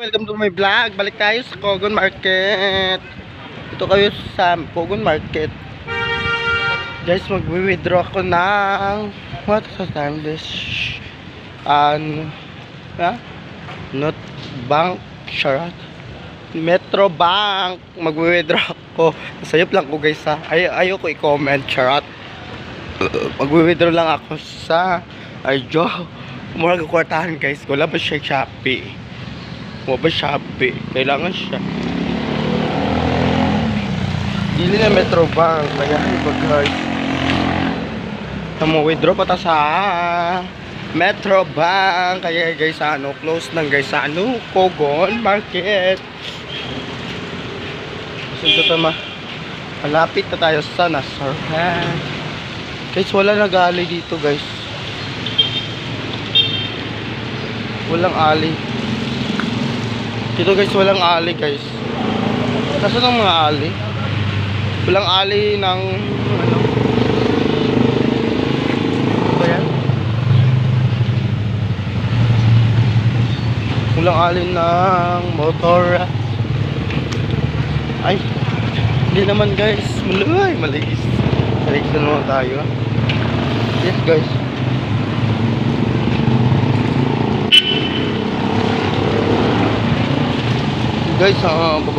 Welcome to my vlog. Balik tayo sa Cogon Market. Ito kayo sa Cogon Market. Guys, magwi-withdraw ako ng, what is the time this? Ano? Ha? Not bank, charot. Metro Bank. Magwi-withdraw ako. Sayop lang ko, guys, ha. Ay, ayoko i-comment, charot. Magwi-withdraw lang ako sa ay jo. Murag kwartahan, guys. Wala ba siya Shopee? Wala ba Shopee? Kailangan siya. Dili na Metro Bank. Kaya ba, guys? Tamo withdraw pa ta sa Metro Bank. Kaya guys, ano, close lang, guys, sa ano, Cogon Market. So ito tama. Malapit na tayo sa Nazareth. Guys, wala nag-alley dito, guys. Walang alley. Dito, guys, walang alley, guys. Nasaan ang mga alley? Walang alley ng ano. Ano ba yan? Walang alley ng motor. Ay, hindi naman, guys. Mali, ay, maligis. Maligis na naman tayo. Yes, guys. Guys, ang babang